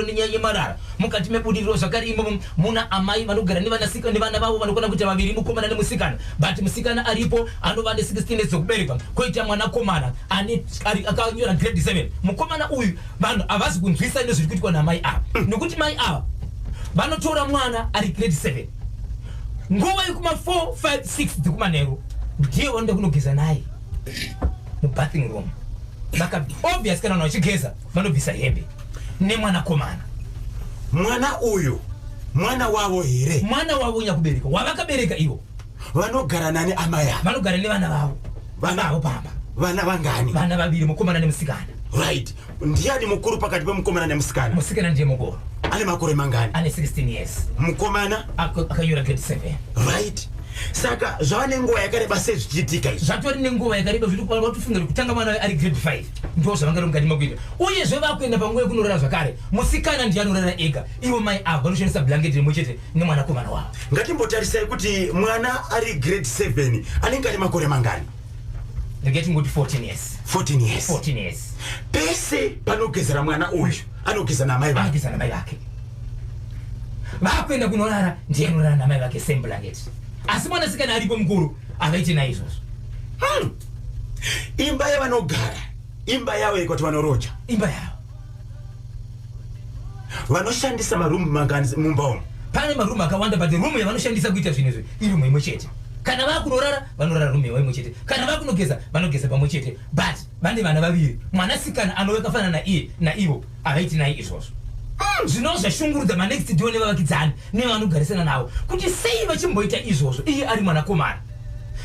Nenyaya yemarara mukati mebudiriro zvakare imomo muna amai vanogara nevanasika nevana vavo vanokwana kuita vaviri, mukomana nemusikana, but musikana aripo anova ne16 years dzekuberekwa, koita mwanakomana ane akanyora grade 7. Mukomana uyu vanhu havazi kunzwisa nezviri kuitwa namai ava, nekuti mai ava vanotora mwana ari grade 7 nguva yekuma 4 5 6 dzekumanheru, ndiye vanoda kunogeza naye mubathing room. Vaka obvious kana vanhu vachigeza vanobvisa hembe nemwanakomana. Mwana uyu mwana wavo here? Mwana wavo nyakubereka wavakabereka ivo. Vanogara nani amai ava? Vanogara nevana vavo. Vana vavo pamba. Vana vangani? Vana vaviri, mukomana nemusikana. Right, ndiani mukuru pakati pemukomana nemusikana? Musikana ndiye mukuru. Ane makore mangani? Ane 16 years. Mukomana? Akanyora grade 7. Right, saka zvava nenguva yakareba sei zvichiitika izvi? Zvatori nenguva yakareba, zviri vatofunga kuti kutanga mwana ari grade 5 ndo zvavanga mukati mekuita. Uyezve vakuenda panguva yekunorara zvakare, musikana ndiye anorara ega, ivo mai ava vanoshandisa blanket rimwe chete nemwanakomana wavo. Ngatimbotarisai kuti mwana ari grade 7 anenge ane makore mangani? Regai tingoti 14 years. 14 years. 14 years. Pese panogezera mwana uyu anogeza namai vake. Anogeza namai vake. Vakuenda kunorara ndiye anorara namai vake, same blanket, asi mwanasikana aripo mukuru havaiti naizvozvo. Imba yavanogara imba yavo yekuti vanoroja? Imba yavo. Vanoshandisa marumu mangani mumba umu? Pane marumu akawanda, but rumu yavanoshandisa kuita zvinhu izvi irumu imwe chete. Kana vakunorara vanorara rumu imwe chete, kana vakunogeza vanogeza pamwe chete, but vane vana vaviri, mwanasikana anove akafanana naiye naivo havaiti naye izvozvo. Zvinova zvashungurudza manext door nevavakidzani nevanogarisana navo kuti sei vachimboita izvozvo iye ari mwanakomana.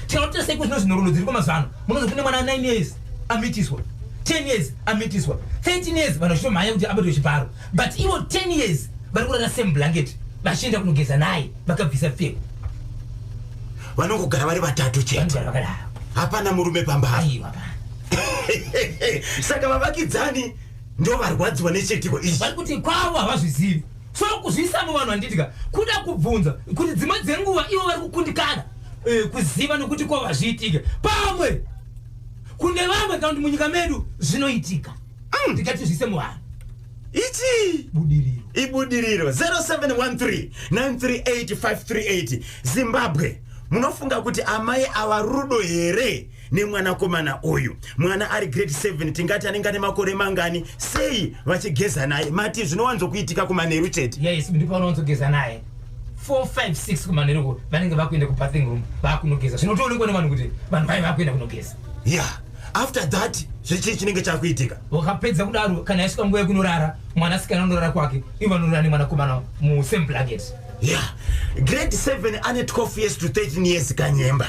Tinoita sei kuzvino zvinhoroondo dziriko mazuva ano? Munonzwa kune mwana 9 years amitiswa, 10 years amitiswa, 13 years, vanhu vachitomhanya kuti abatwe chibharo, but ivo 10 years vari kurara same blanket vachienda kunogeza naye vakabvisa pfeko. Vanongogara vari vatatu chete? Vanogara vakadaro. Hapana murume pamba? Aiwa, hapana. Saka vavakidzani ndo varwadziwa nechiitiko ichi. Vari kuti kwavo havazvizivi, so kuzviisa muvanhu handitika kuda kubvunza kuti dzimwe dzenguva ivo vari kukundikana kuziva nokuti kwavo hazviitike, pamwe kune vamwe kana kuti munyika medu zvinoitika. Ndikati zvise muvanhu. Ichi budiriro. Ibudiriro. 0713 938 538. Zimbabwe, munofunga kuti amai ava rudo here nemwanakomana uyu? Mwana ari grade 7, tingati anenge ane makore mangani? Sei vachigeza naye? Mati zvinowanzokuitika kumanheru chete? Yes, ndipo vanowanzogeza naye 4 5 6 kumanheruko. Vanenge vakuenda kubathing room vakunogeza, zvinotoonekwa nevanhu kuti vanhu vai vakuenda kunogeza. Yeah, after that zvichii chinenge chakuitika? Wakapedza kudaro, kana yasvika nguva yekunorara, mwanasikana anorara kwake, ivo vanorara nemwanakomana musame blanket. Yeah, grade 7 ane 12 years to 13 years. Kanyemba,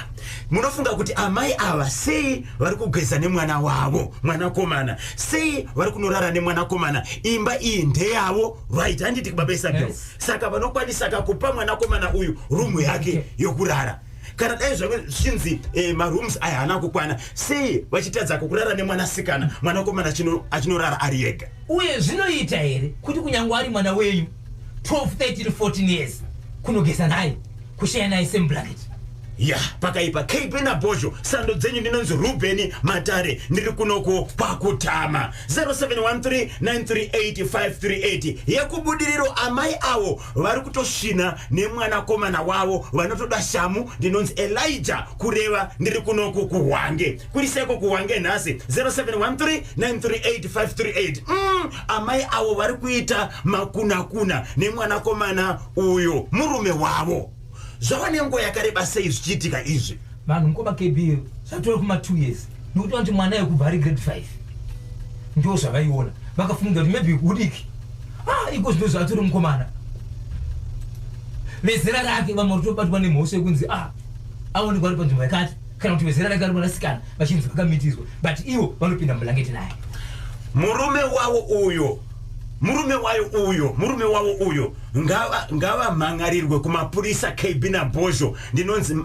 munofunga kuti amai ava sei vari kugeza nemwana wavo mwanakomana? Sei vari kunorara nemwanakomana? Imba iyi ndeyavo, right? Handiti, baba Isabel? Yes. Saka vanokwanisa kakupa mwanakomana uyu rumu yake yokurara. Kana dai zvave zvichinzi marooms aya haana kukwana, sei vachitadza kukurara nemwanasikana, mwanakomana achinorara ari ega? Uye zvinoita here kuti kunyange ari mwana wenyu 12 13 14 years kunogeza naye, kushaya naye same blanket? Ya, pakaipa. KB naBhozho, sando dzenyu. Ndinonzi Ruben Matare, ndiri kunoko kwakutama. 0713938538 yekubudiriro. Amai avo vari kutosvina nemwanakomana wavo, vanotoda shamu. Ndinonzi Elijah Kureva, ndiri kunoku kuHwange. Kuri seko kuHwange nhasi? 0713938538. Amai avo vari kuita makunakuna nemwanakomana uyo murume wavo. Zvava nenguva yakareba sei zvichiitika izvi? Vanhu, mukoma KB, zvatove kuma 2 years, nekuti vanoti mwana yekubva ari grade 5 ndo zvavaiona, vakafunga kuti maybe hudiki. Ah, iko zvino zvatori mukomana, vezera rake vamwe vatobatwa nemhosva yekunzi aonekwa ari panzvimbo yakati, kana kuti vezera rake ari mwanasikana vachinzi vakamitiswa, but ivo vanopinda mublanketi naye. Murume wavo uyo, murume wayo uyo, murume wavo uyo ngavamhan'arirwe kumapurisa. KB naBhozho, ndinonzi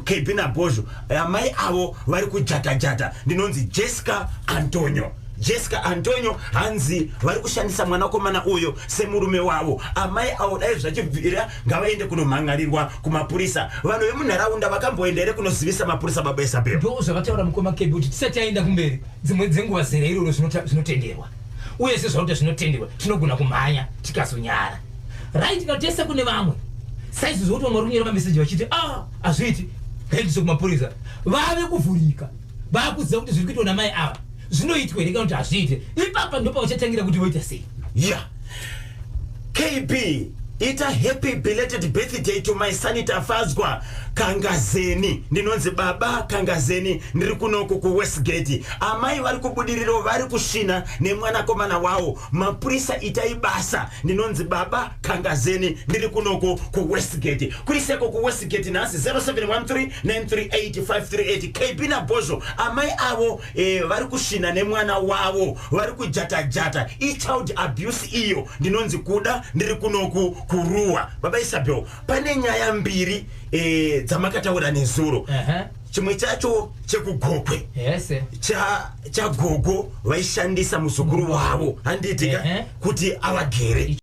KB naBhozho, amai avo vari kujata-jata. Ndinonzi Jessica Antonio. Jessica Antonio, hanzi vari kushandisa mwanakomana uyo semurume wavo. Amai avo dai zvachibvira ngavaende kunomhan'arirwa kumapurisa. Vanhu vemunharaunda vakamboenda here kunozivisa mapurisa, baba Isabel? Ndo zvavataura mukoma KB kuti tisati aenda kumberi, dzimwe dzenguva zera iroro zvinotenderwa. Uye sezvakuti zvinotenderwa, tinogona kumhanya tikazonyara. Right, kana tese kune vamwe saizvozvo kuti vamwe vari kunyora mameseji vachiti, "Ah, hazviiti, ngaendeswe kumapurisa." Vave kuvhurika, vakuziva kuti zviri kuitwa namai ava zvinoitwa here kana kuti hazviite. Ipapa ndo pavachatangira kuti voita sei. Ya, KB, ita happy belated birthday to my son Tafadzwa Kangazeni. Ndinonzi Baba Kangazeni, ndiri kunoku kuWestgate. Amai vari kuBudiriro vari kusvina nemwanakomana wavo. Mapurisa, itai basa. Ndinonzi Baba Kangazeni, ndiri kunoku kuWestgate. Kuri seko kuWestgate nhasi? 0713 938 538. KB naBhozho, amai avo vari kusvina nemwana wavo, vari kujata-jata, ichild abuse iyo. Ndinonzi Kuda, ndiri kunoku kuRuwa. Baba Isabel, pane nyaya mbiri dzamakataura nezuro. Chimwe chacho chekuGokwe, chagogo vaishandisa muzukuru wavo, handiti ka? Ehe. Kuti avagere.